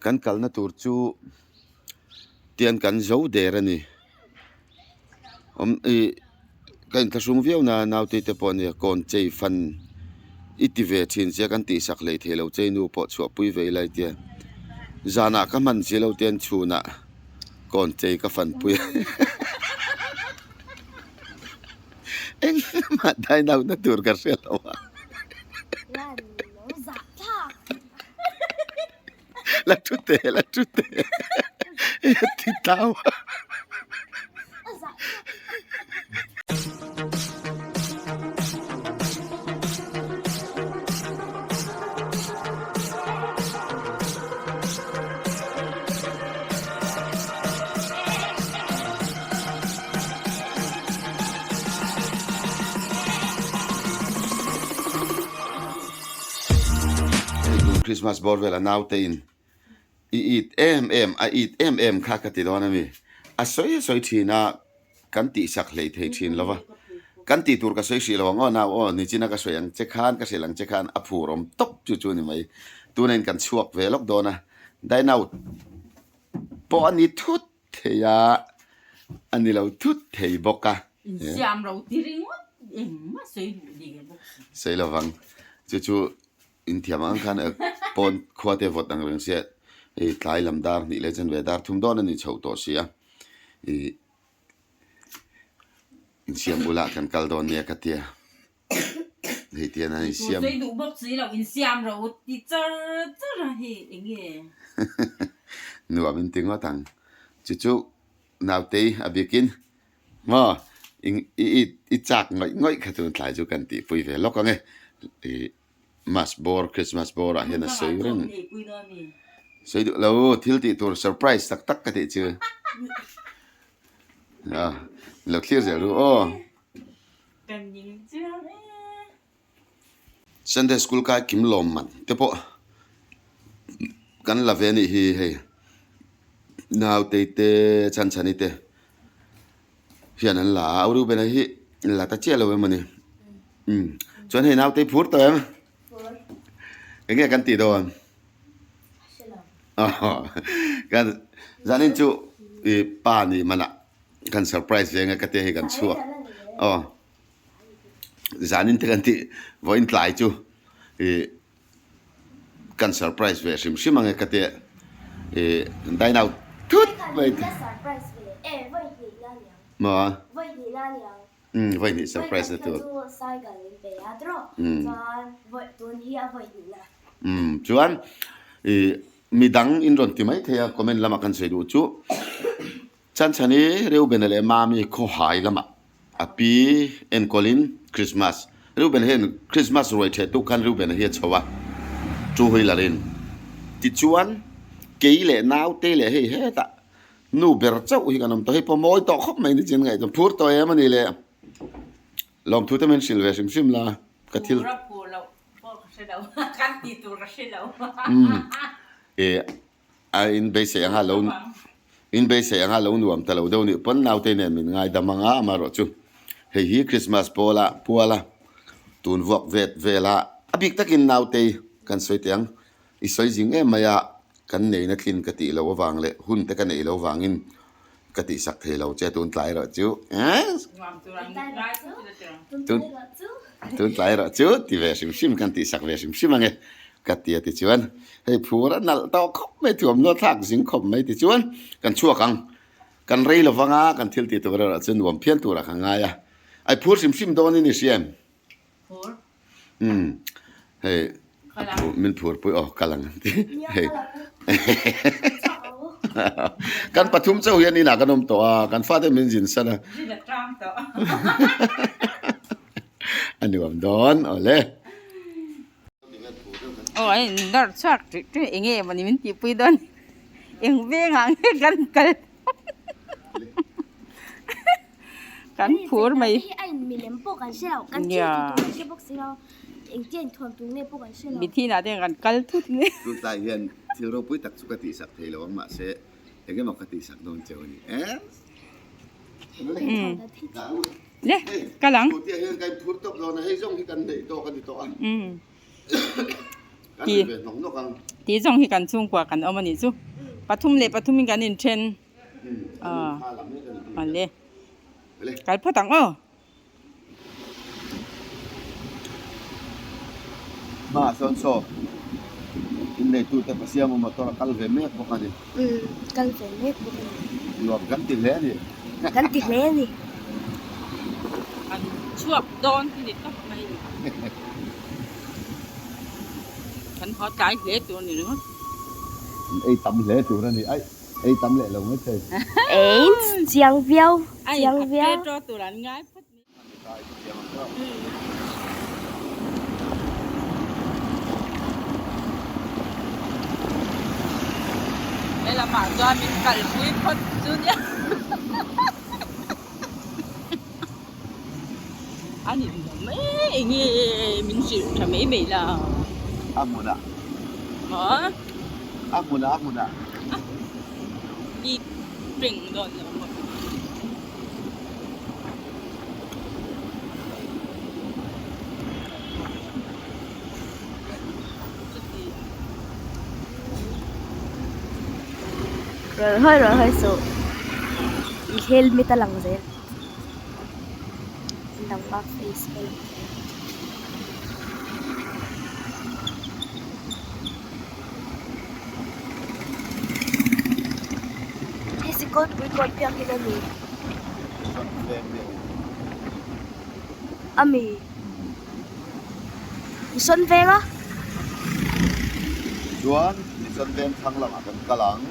Kan kalna tur chu tian kan zo der a ni awm ih ka inthlahrung viau na naute te pawh nia kawn chei fan i ti ve thin sia kan tihsak hlei thei lo chei nu pawh chhuahpui ve ila i tia zanah ka hman si lo tian chhunah kawn chei ka fanpui a engmah dine out na tur ka hre lo a. La thu teh la thu teh a ti tau a. Hei tun Christmas bawr vela naute in i it em em a it em em kha ka ti dawn a mi a sawi a sawi thin a kan tihsak hlei thei thin lo va kan tih tur ka sawi hrih lo ang aw nau aw nichina ka sawi ang che khan ka hrilh ang che khan a phur awm tawp chu chu a ni mai tuna in kan chhuak ve lawk dawn a dine out pawh a ni thut. Thei a, a ni lo thut thei bawk a. Insiam ro ti ringawt engmah sawi duh dik bawk si. Sawi lo vang. Chu chu inthiam ang khan pawn khua te vawt ang reng sia hei tlai lam dar hnih leh chanve dar thum dawn a ni chhoh tawh si a. Ih insiam bulah kan kal dawn nia ka tia. Hei tian an insiam. Sawi duh bawk si lo insiam ro ti char char a hei enge. Nuam in ti ngawt ang. Chu chu nautei a bikin maw i i chak ngawih ngawih kha tun thlai chu kan tihpui ve lawk ang e. Ih Mas bawr Christmas bawr ah hian a sawi reng. Sawi duh lo thil tih tur surprise tak tak ka tih chu. A lo thlir zel ru aw. Sunday school kai kim lawm man te pawh kan la ve a nih hi hei nautei te chhanchhani te hian an la a Reuben-a hi la ta chiah lo em a ni umm chuan hei nautei phur tawh em eng nge kan tih dawn kan zanin chu ih pa ni manah. Kan surprise ve nge ka tia hei kan chhuak aw zanin te kan tih vawiin tlai chu ih kan surprise ve hrim hrim ange ka tia ih dine out thut mai te maw umm vawihnih surprise na tur umm umm chuan ih midang in rawn ti mai thei a comment lamah kan sawi duh chu. Chanchhani Reubena leh Mami khawhai lamah a pi enkawlin Christmas Reubena hian Christmas ruai ṭheh tuk khan Reubena hi a chho a, two wheeler in. Tichuan kei leh naute leh hei hetah nu ber chauh hi kan awm tawh. Hei pawh mawi tawh khawp mai nichin ngaihtuah phur tawh em a ni le. Lawmthu te min hrilh ve hrim hrim la ka thil. Phur a phur loh pawh ka hre lo, kan tih tur ka hre lo. Umm e. A in beisei anga lo in beisei anga lo nuam ta lo deuh nih pawn naute nen min ngaidam anga amaherawh chu hei hi Christmas pawla puala tun vuak vet vela a bik takin naute kan sawi teh ang i sawi zing em mai a kan neina tlin ka tih loh avang leh hun te ka neih loh vangin ka tihsak thei lo che tun tlai erawh chu tun tlai erawh chu ti ve hrim hrim kan tihsak ve hrim hrim ange ka ti a tichuan hei phur a nalh tawh khawp mai thuamhnaw thlak zing khawp mai tichuan kan chhuak ang kan rei lo vang a kan thil tih tur erawh chu nuam phian turah ka ngai a ai phur hrim hrim dawnin i hria em umm hei min phur pui aw kal ang an ti hei kan pathum chauh hian inah kan awm tawh a kan fate min zin san a a nuam dawn awle. Aw a in dar chhuak ṭih ṭih eng nge mawni min tihpui dawn eng vengah nge kan kal kan phur mai nia mitthi inah te kan kal thut mai. Tuntlai hian thil ropui tak chu ka tihsak thei lo ang mahse eng emaw ka tihsak dawn cheu a ni em? Le kal ang. Scooty ah hian ka inphur tawp dawn a, hei zawng hi kan neih tawk a ni tawh a. Umm. Kan ri ve hnawk hnawk ang. Heti zawng hi kan chhungkua kan awm a nih chu. Pathum leh pathumin kan inthen. Awle. Kal phawt ang aw. Hmaah sawn saw inneitute Pasiamu motor a kal ve mek bawk a ni. Umm kal ve mek bawk a ni. Nuam kan ti hle a ni. Kan ti hle a ni. An chhuak dawn hi ni tawp mai ni. Kan haw tlai hle tur a ni ringawt. An ei tam hle tur a ni. Aih, ei tam leh lo mai thei. Ei chiang viau, chiang viau. Ai, a petrol tur an ngai phawt ni. He lamah chuan min kalpui phawt chu nia. A ni lo mai enge min hrilh tha mai mai la. A hmunah. Maw? A hmunah a hmunah. Bik reng dawn lo maw? Rawn hawi rawn hawi suh i helmet a lang zel nangma face a lang zel. Hei sikawlpui kawn piak in a ni. A mi. Mission veng a. Chuan Mission veng thlang lamah kan kal ang.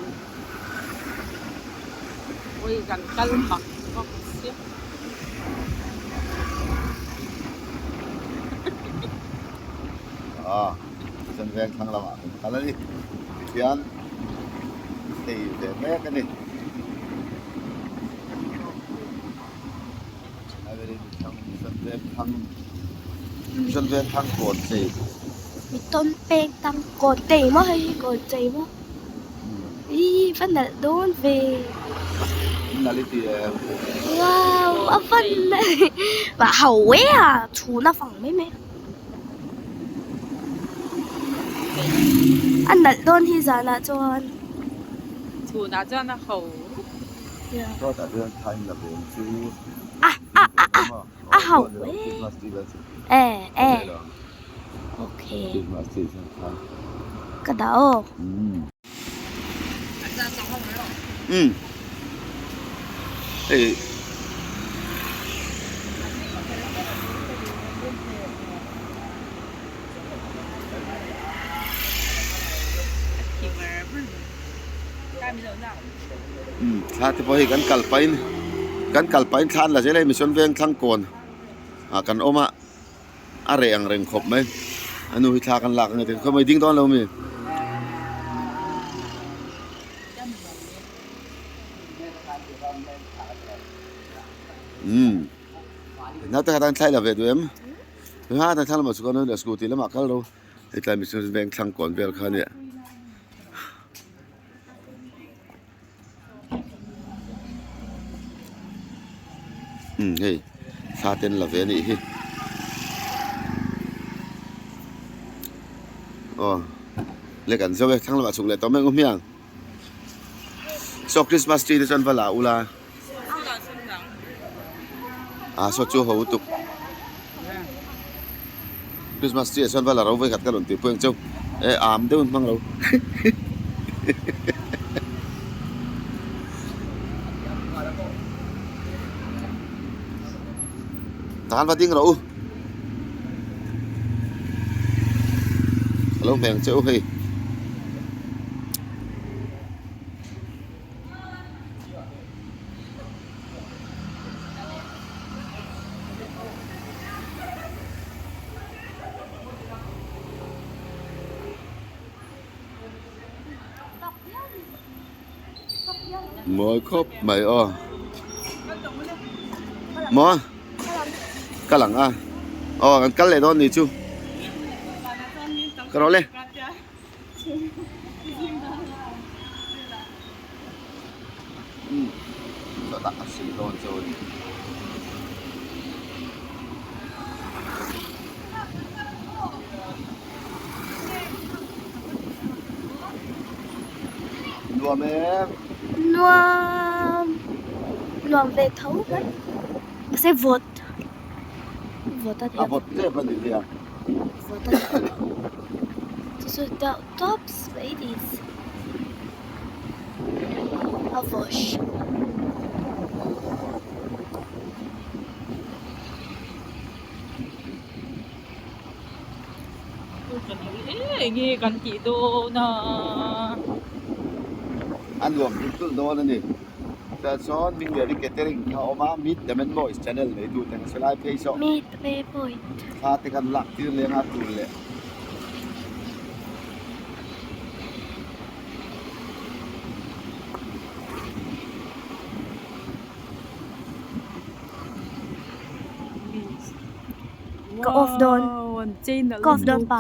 Ui kan kal mak bawk sia. Ah, Mission veng thlang lamah kan kal a ni. Tikhian hei ve mek a ni. Mi tawn pek tam kawn chei maw hei hi kawn chei maw ihh va nalh dawn ve wow a va nalh a ho e a chhun a vang mai mai a nalh dawn hi zanah chuan chhunah chuan a ho. A a a a ho e e e okay ka dah aw. Um hei Thla te pawh hi kan kal pahin kan kal pahin thla an la zel a hei Mission Veng thlang kawn ah kan awm a a reh ang reng khawp mai a nu hi thla kan lak ange tih khaw mai ding dawn lo mi. Umm naute kha tan thlai la ve duh em ha tan thlang lamah chu khan scooty lamah kal ro hetlai Mission Veng thlang kawn vel kha ania. Umm hei thla te an la ve a nih hi aw le kan zo e thlang lamah chhuk leh tawh mai ang u hmiang saw christmas tree te chuan va la ula ah saw chu ho lutuk Christmas tree ah chuan va la ro vekhat ka rawn tih pawh ang cheu e am deuh in hmang lo tan va ding rawh u alo hmeh ang che u hei. Mawi khawp mai aw maw kal ang a aw kan kal leh dawn ni chu ka rawh le. Chawhtak a hrilh dawn chu a ni. Nuam em? Nuam. Nuam ve tho mai. Mahse vawt. Vawt a nia. A vawt tep a ni nia. Vawt a nia. Chu chu deuh tawp ladies. A vawsh. Enge kan tih dawn a. A nuam tulh tulh dawn a ni. Tah chuan Mingliani catering kha a awm a, Meet the Man Boys channel nei tu te hmasa lai phei saw. Meet the Boys. Thla te kan lak tir leng a tur leh. Ka off dawn ka off dawn pa.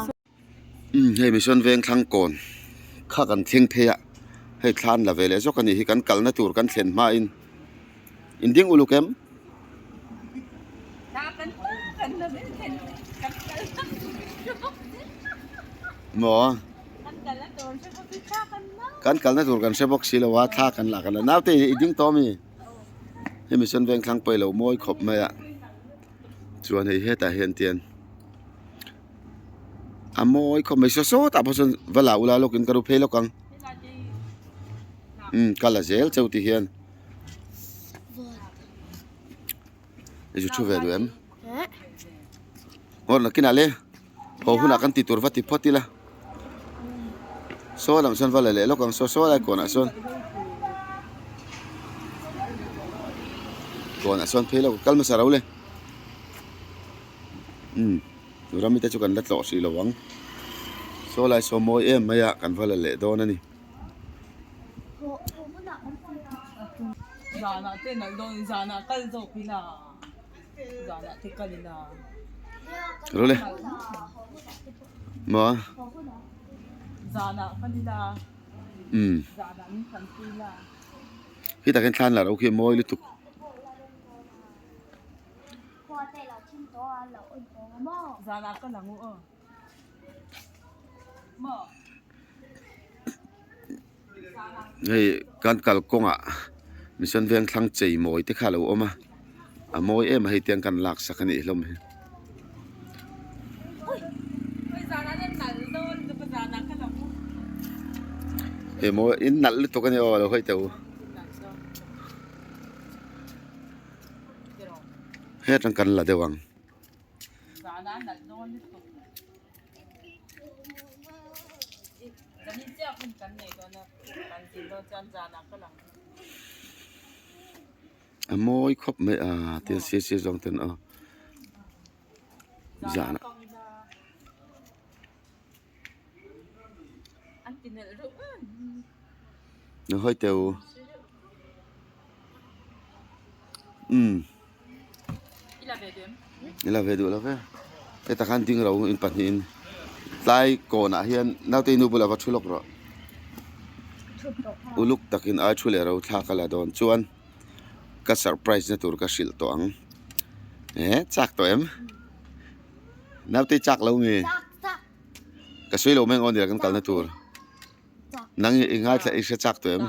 Umm hei mission veng thlang kawn kha kan thleng phei a hei thlan la ve leh zawk a nih hi kan kalna tur kan thlen hma in in ding uluk em. Maw kan kalna tur kan hre bawk si lo a thla kan lak a la naute i ding tawh ami. Hemi sawn veng thlang pawh ilo mawi khawp mai a chuan hei hetah hian tian a mawi khawp mai saw sawtah pawh sawn va la ula lawkin ka ru phei lawk ang umm ka la zel cheu ti hian i zu thu ve duh em aw nakinah le haw hunah kan ti tur va ti phawt ila saw lam sawn va la leh lawk ang saw saw lai kawnah sawn kawnah sawn phei lawk kal hmasa ro le umm rami te chu kan la tlawh hrih lo ang saw lai saw mawi em mai a kan va la leh dawn a ni. Zanah te nalh dawn zanah kal zawk ila. Role maw umm khi tak hian thlan la ro khi a mawi lutuk. Hei kan kalkawngah mission veng thlang chei mawi te kha a lo awm a a mawi em a hei tiang kan lak sak a nih hlawm hi. Hei mawi in nalh lutuk a ni aw a lo hawi teh u. He atang kan la deuh ang. A mawi khawp mai a tia sir sir zawng ten aw zan ah na hawi teh u umm i la ve duh lo ve hetah khan ding ro in pahnihin tlai kawnah hian naute nu bulah va thu lawk rawh uluk takin ai thu leh ro thlak a la dawn chuan ka surprise na tur ka hrilh tawh ang eh chak tawh em naute chak lo mi ka sawi lo mai ang aw nia kan kalna tur nang i ngaithla i hre chak tawh em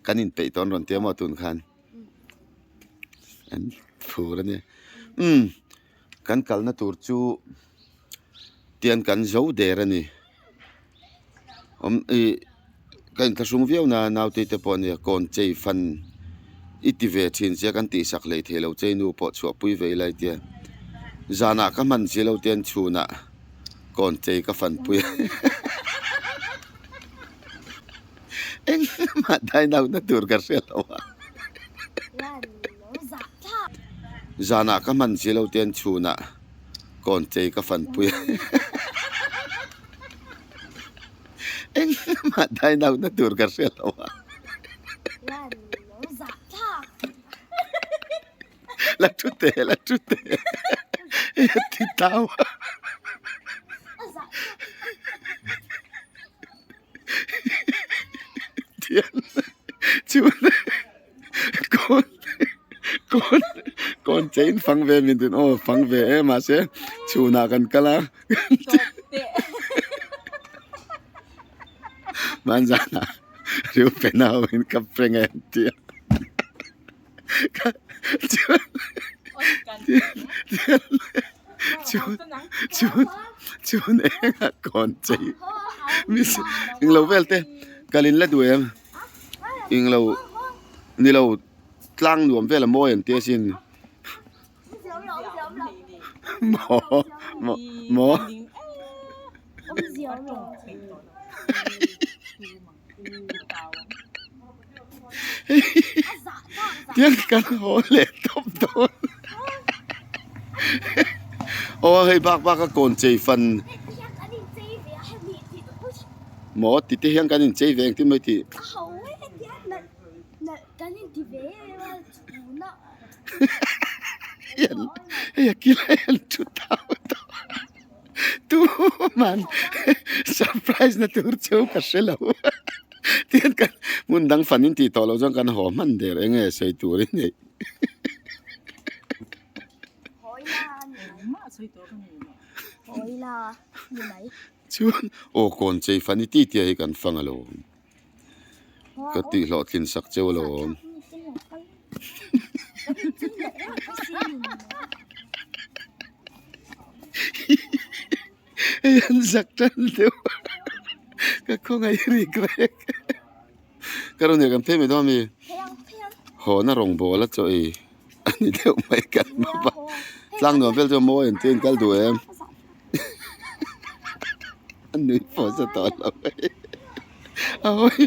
kan inpeih tawh an rawn ti a maw tun khan. An phur a nia umm kan kalna tur chu tian kan zo der a ni awm ih ka inthlahrung viau na naute te pawh ania kawn chei fan i ti ve thin sia kan tihsak hlei thei lo chei nu pawh chhuahpui ve ila i tia zanah ka hman si lo tian chhunah kawn chei ka fanpui a Engmah dainauhna tur ka hre lo a. Zanah ka hman si lo ten chhunah kawn chei ka fanpui a. Engmah dainauhna tur ka hre lo a. La thu teh, la thu teh. Ti tau a. Thian chuan kawn kawn kawn chein fang ve min tin aw fang ve e mahse chhunah kan kal a hmanzanah. Reuben-a ho in ka prank a en tia chuan chuan chuan chuan engah kawn chei englo vel te kal in la duh em englo nilo tlang nuam vel a mawi an tia sin. Maw maw maw Tiang kan haw leh tawp dawn aw hei bak bak a kawn chei fan maw ti te hian kan inchei ve engtin mai tih. Hei a kil a hian thu tau tawh tuman surprise na tur cheu ka hre lo tihian kan hmun dang fan in tih tawh loh chuan kan haw hman der eng nge sawi tur in nei chuan aw kawn chei fan i ti tia hi kan fang alo. Ka tih hlawhtlin sak cheu a lo awm. Hei an zak tan deuh a, ka khawngaih rik rek. Ka rawn nia kan phei mai dawn a mi? Hawna rawngbâwl a chaw ei a ni deuh mai kan hmap a, tlang nuam vel chu a mawi ang che in kal duh em? A nui pawh sa tawh lo mai. A hawi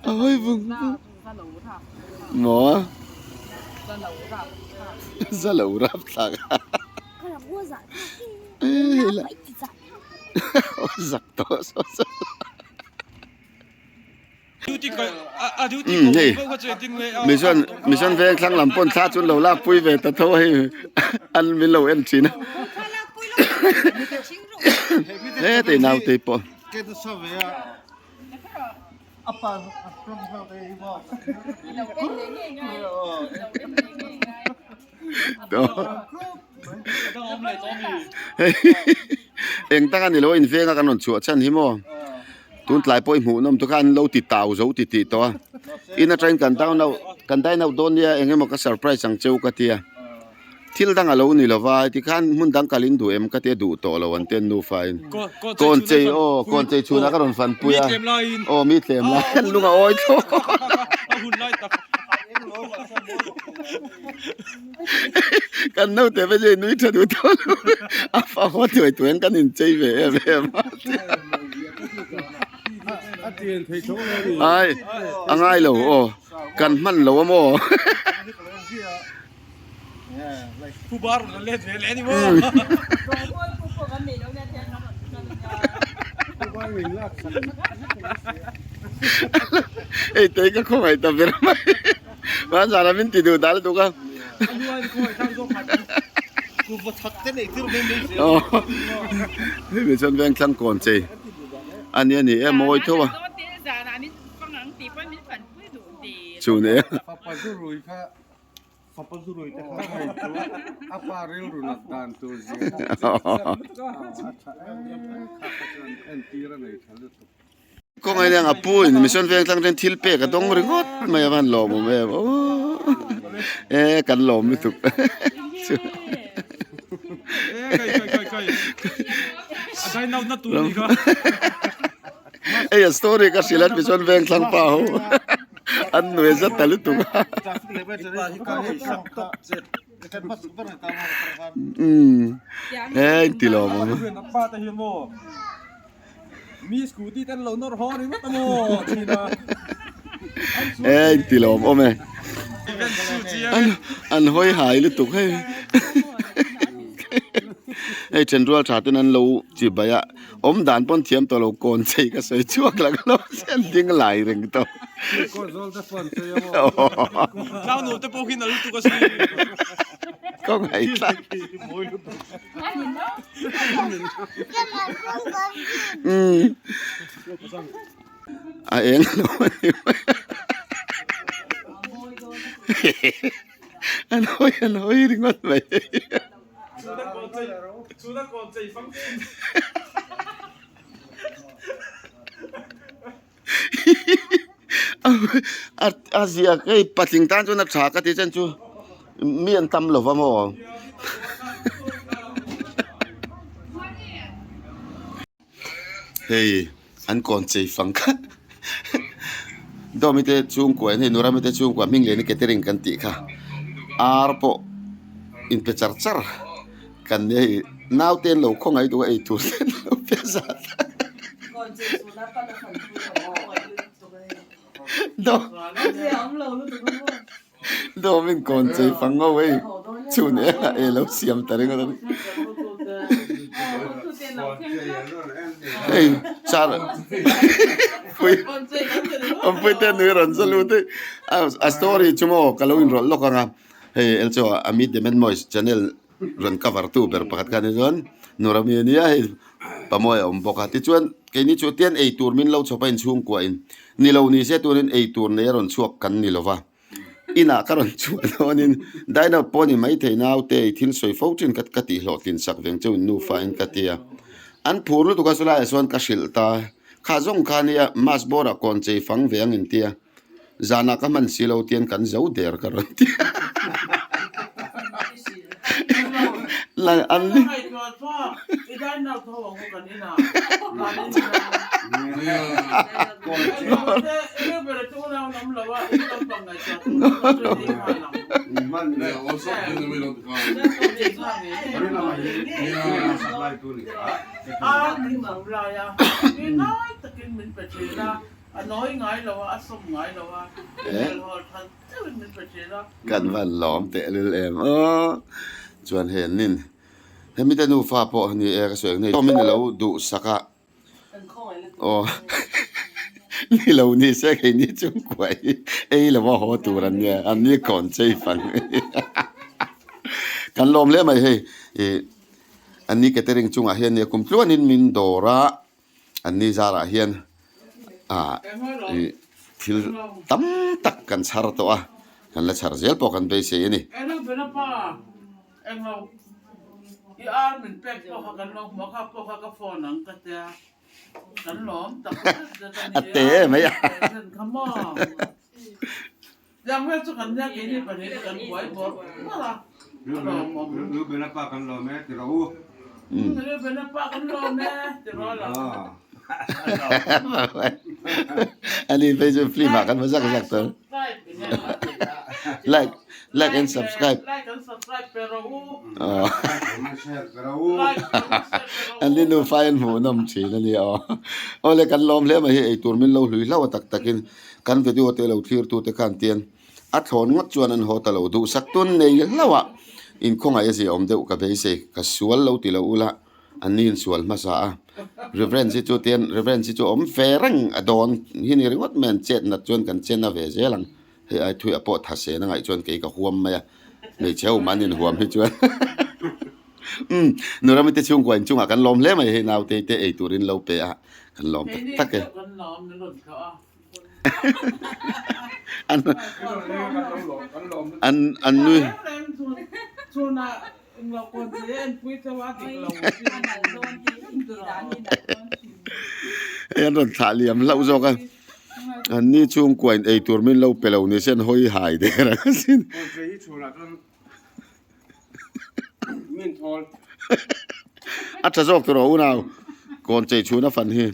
a hawi vung vung. Maw? Za lo rap thlak a. Zak tawh saw saw. Umm hei mission mission veng thlang lam pawn thla chu an lo lak pui ve ta tho a hei an min lo en thin a hetei naute pawh. Eng tak a ni lo a inveng a kan rawn chhuah chhan hi maw tun tlai pawh i hmuh nawm tu kha an lo ti tau zo ti tih tawh a in atangin kan down out kan dine out dawn nia eng emaw ka surprise ang cheu ka tia thil dang a lo ni lo va tikhan hmun dang kal in duh em ka tia duh tawh lo an ti a nufa in kawn chei aw kawn chei chhunah ka rawn fan pui a aw mi tlem lai an lung a awi thlawt. Kan naute ve chu nui tha duh tawh lo a fa haw thuai thuai an kan inchei ve em em a ai a ngai lo aw kan hman lo a maw Hei te ka khawngaih ta ber mai. Van zan a min ti duh dal tuk a. Hei mi chuan veng thlang kawn chei a ni a ni e mawi tho a. Chu ne. Kawng hian a pu in mission veng tlang ten thil pek a dawng ringawt mai a van lawm awm em aw e kan lawm lutuk hei a story ka hrilh a mission veng thlang pa ho an nuai zat ta lutuk a umm e inti lawm awm. Mi scooty ten lo nawr haw ringawt a maw thin a. E inti lawm awm e. An hawi hai lutuk hei. Hei then rual tha ten an lo chi bai a. Awm dan pawn thiam tawh lo kawn chei ka sawi chhuak la ka lo sen ding lai reng tawh. Tlang nuam te pawh khi nal lutuk a si. Ka ngaithla. A eng lo a ni mai an hawi an hawi ringawt mai A ziak hei patling tan chuan a tha ka ti chen chu mi an tam lo va maw. Hei an kawn chei fang kha dawmi te chhungkua in hei nurami te chhungkua hming lian hi catering kan tih kha ar pawh inpe char char kan nia hei naute an lo khawngaih duh a eitur te an lo pe zat a Dawmin kawn chei fang ngau hei chhun eng ah e lo siam ta ringawt a ni. Hei char pui awmpui te nui rawn za lut hei a story chu maw ka lo inrawlh lawk ang a hei elchaw Amit Demenmois channel rawn cover tu ber pakhat kha ni chuan Nurami a nia hei pamawi a awm bawk a tichuan keini chu tian ei tur min lo chhawp a inchhungkua in ni lo ni se tunin ei tur nei a rawn chhuak kan ni lo va inah ka rawn chhuah dawnin dino pawh ni maithei naute i thil sawi fo thin ka ka tih hlawhtlin sak veng chauhin nufa in ka ti a an phur lutuk a chulaiah chuan ka hrilh ta kha zawng kha nia mass bawr ah kawn chei fang ve ang in tia. Zanah ka hman si lo tian kan zo der ka rawn ti a. A nawi ngai lo a, a sawm ngai lo a, hmelhawl that deuhin min pe thin a. Kan van lawm teh lul em aw. Chuan hei an nin hemi te nufa pawh a ni e ka sawi ang nei tawmin a lo duh sak a aw ni lo ni se keini chhungkua hi ei lo a haw tur an nia an ni kawn chei fang kan lawm hle mai hei ih an ni catering chungah hian nia kum tluanin min dawr a. An ni zarah hian ah ih thil tam tak kan chhar tawh a, kan la chhar zel pawh kan beisei a ni. A te em mai a. Ani phei chu film ah kan va zak zak tawh. Like like and subscribe. An ni nufa in hmuhnawm thin a nia aw. Awle kan lawm hle mai hi eitur min lo hlui hlauh a tak takin. Kan video te lo thlir tu te khan tian a thlawn ngawt chuan an haw ta lo duhsak tun nei hlauh a inkhawngaih a zia awm deuh ka beisei ka sual lo ti lo ula an ni insual hmasa a Reverend hi chu tian Reverend hi chu awm ve reng a dawn hi ni ringawt mai an chet nat chuan kan che na ve zel ang hei ai thui a pawh tha sen a ngaih chuan kei ka huam mai a hmeichhe ho mahni inhuam hi chuan umm Nurami te chhungkua inchungah kan lawm hle mai hei naute te ei turin lo pe a kan lawm tak tak e. An an an nui. Hei an rawn thlah liam hlauh zawk a, an ni chhungkua in eitur min lo pe lo ni se an hawi hai der ang asin. A tha zawk tur aw unau kawn chei chhun a fan hi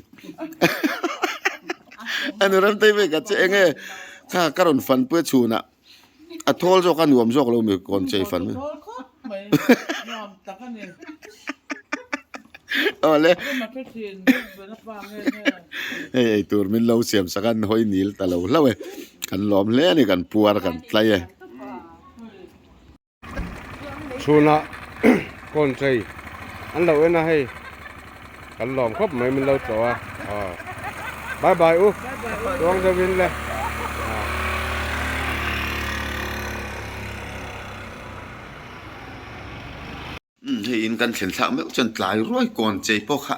a nu ram tei ve ka che eng e kha ka rawn fan pui a chhun ah a thawl zawk a nuam zawk lo mi kawn chei fan awle hei ei tur min lo siam sak a an hawi nil ta lo hlauh e kan lawm hle a ni kan puar kan tlai e. Chhunah kawn chei an lo en a hei kan lawm khawp mai min lo tlawh a aw bye bye u chuang deuh in le Umm hei in kan thlen thlak meuh chuan tlai ruai kawn chei pawh kha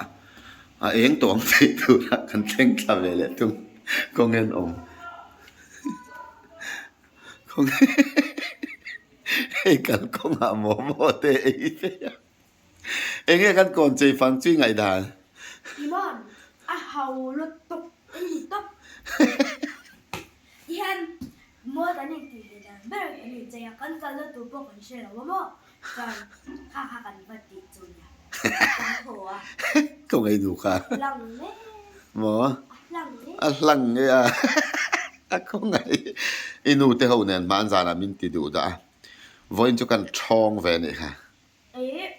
a eng tawng theih turah kan thleng thla ve leh thung kawng en awm. Hei kalkawngah momo te ei phei a enge kan kawn chei fang chu i ngaihdan. Imon a hau lutuk i ni tawp. Mawi kan intih ve dan ber kan inchei a, kan kalna tur pawh kan hre lo a maw? Chuan kha kha kan va tih chu nia, kan haw a. Ka ngaih duh kha. Hlang nge. Maw? A hlang nge. A hlang nge a. A khawngaih. I nu te ho nen hman zanah min ti duh dah a. Vawiin chu kan thawng ve anih kha. Ih,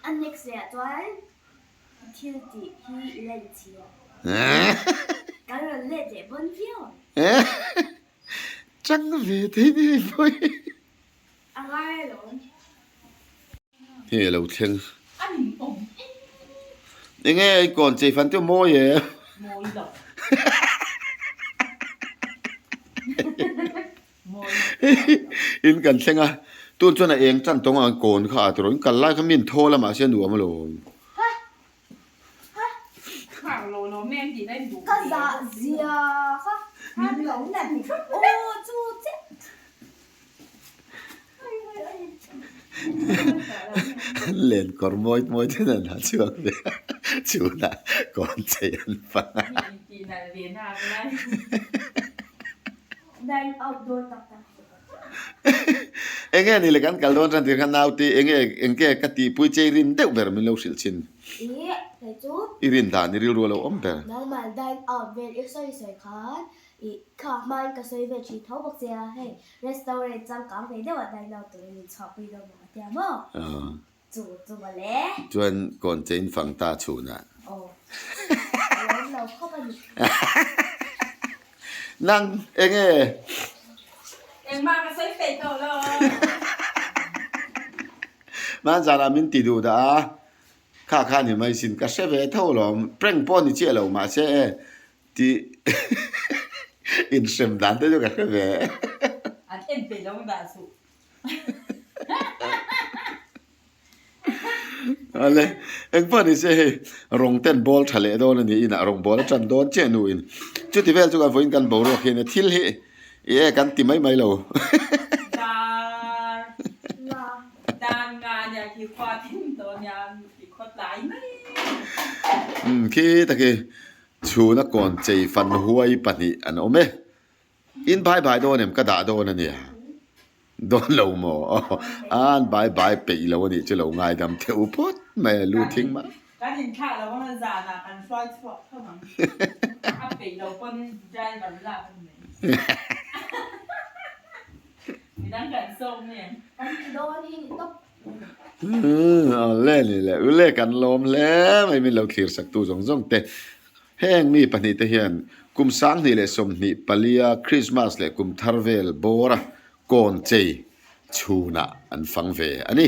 a next leh ah chuan thil tih hi i la inchhir a. Kan rawn let leh bawn viau ang. Chang ve thei ni hei pawh. A ngai alawm. Hei a lo thleng. Enge i kawn chei fan chu mawi e. Mawi lo. In kan thleng a, tun chuan a eng tan tawng ang kawn kha a tiraw in kal lai kha min thawl a mahse a nuam alawm. Ka zah zia kha min lo aw chu chiah. Len kawr mawi mawi te nen a chhuak ve a, chhunah kawn chei an fang a. Enge ni le kan kal dawn tan tir khan naute enge engke ka tihpui che i rin deuh ber min lo hrilh thin. I rin dan i rilru a lo awm ber. Nangmah dine out vel i sawi sawi khan i kha hmain ka sawi ve thin tho bawk che a, hei restaurant changkang ve deuh ah dine out turin min chhuahpui dawn maw ka tia maw? Chu chu mawle. Chuan kawn che in fang ta chhunah. Aw. A lawm lo khawp a ni. Nang enge? Engmah ka sawi peih tawh lo. Hmanzanah min ti duh dah a, kha kha ni mai sin ka hre ve tho lawm, prank pawh ni chiah lo mahse e tih inhrem dan te chu ka hre ve. An en peih lo dah suh. Ale engpawh ni se hei rawng ten bawl tha leh dawn a ni inah rawng bawl a tan dawn chiah nuin chuti vel chu kan vawiin kan boruak hian thil hi i e kan ti mai mai lo. Dar dan nga nia khi khua thim tawh nia khi khaw tlai mai. Umm khi taki chhuna kawn chei fan huai pahnih an awm e. In bai bai dawn em? Ka dah dawn a nia. Dawn lo maw? Aw, an bai bai peih lo a nih chu lo ngaidam theuh u phawt mai a, lu thing mah. Kan inthlah lo a, zanah kan hruai chhuak tho ang. A peih lo pawn driver lak a ni mai. Midang kan sawm nge? Kan ti dawn hi ni tawp. Aw le ni le, u le kan lawm hle mai min lo thlir sak tu zawng zawng te. Heng mi pahnihte hian kum 2024 a Krismas leh kum thar vel bawra kawn chei chhunah an fang ve a ni.